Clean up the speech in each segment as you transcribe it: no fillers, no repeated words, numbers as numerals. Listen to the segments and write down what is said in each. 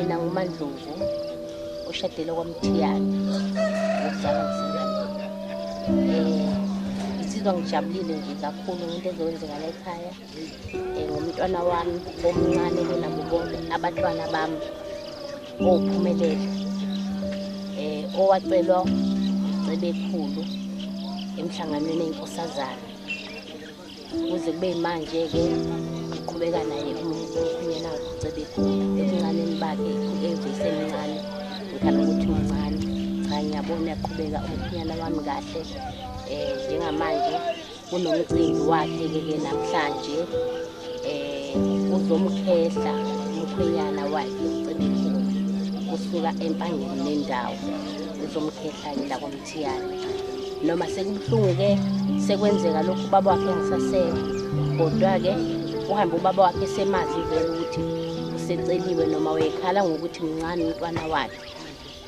Mina nguMaNdlovu oshadele kwaMthiyane ngokuzalwa ngiseNkalini. Ngizizwa ngijabulile nje kakhulu ngento ezokwenzeka la ekhaya ngomntwana wami omncane kunabo bonke abantwana bami ophumelele owacelwa uCebekhulu emhlanganweni enkosazana kuze kube manje-ke ngiqhubeka naye umkhwenyana wakhe uCebekhulu ebuncaneni bakhe evesemncane ngikhala ukuthi mncane. Cha, ngiyabona uyaqhubeka umkhwenyana wami kahle. Njengamanje kunomcimbi wakhe-ke namhlanje, uzomkhehla umkhwenyana wakhe uCebekhulu usuka eMpangeni nendawo, uzomkhehla-ke la kwaMthiyane. Noma sekubuhlungu-ke sekwenzeka lokhu ubaba wakhe engasasekho, kodwa-ke uhambe ubaba wakhe semazi vele ukuthi useceliwe, noma wayekhala ngokuthi mncane umntwana wakhe,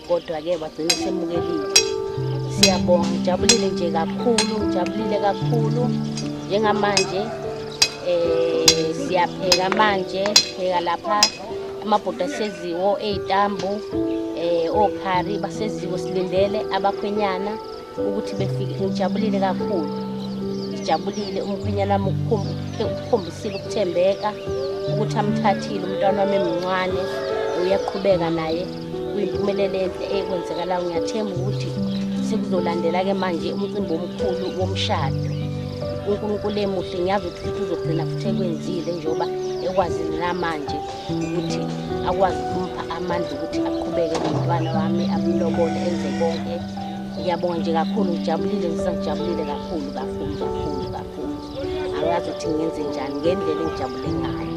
kodwa-ke wagcina semukelile. Siyabonga, ngijabulile nje kakhulu, ngijabulile kakhulu. Njengamanje siyapheka manje, pheka lapha amabhodo aseziwo ey'tambu, okhari baseziwo, silindele abakhwenyana ukuthi befike. Ngijabulile kakhulu, ngijabulile. Umkhwenyana wami ukukhombisile ukuthembeka ukuthi amthathile umntwana wami emncane, uyaqhubeka naye kuyimpumelelo enhle ekwenzekalayo. Ngiyathemba ukuthi sekuzolandela-ke manje umcimbi omkhulu womshado. uNkulunkulu emuhle, ngiyazi ukuthi futhi uzogcina futhi ekwenzile njengoba ekwazile namanje ukuthi akwazi ukumupha amandla ukuthi aqhubeke nomntwana wami, amlobole, enze konke. Ngiyabonga nje kakhulu, ngijabulile, ngisangijabulile kakhulu kakhulu kakhulu kakhulu. Angazi ukuthi ngenze njani ngendlela engijabule ngayo.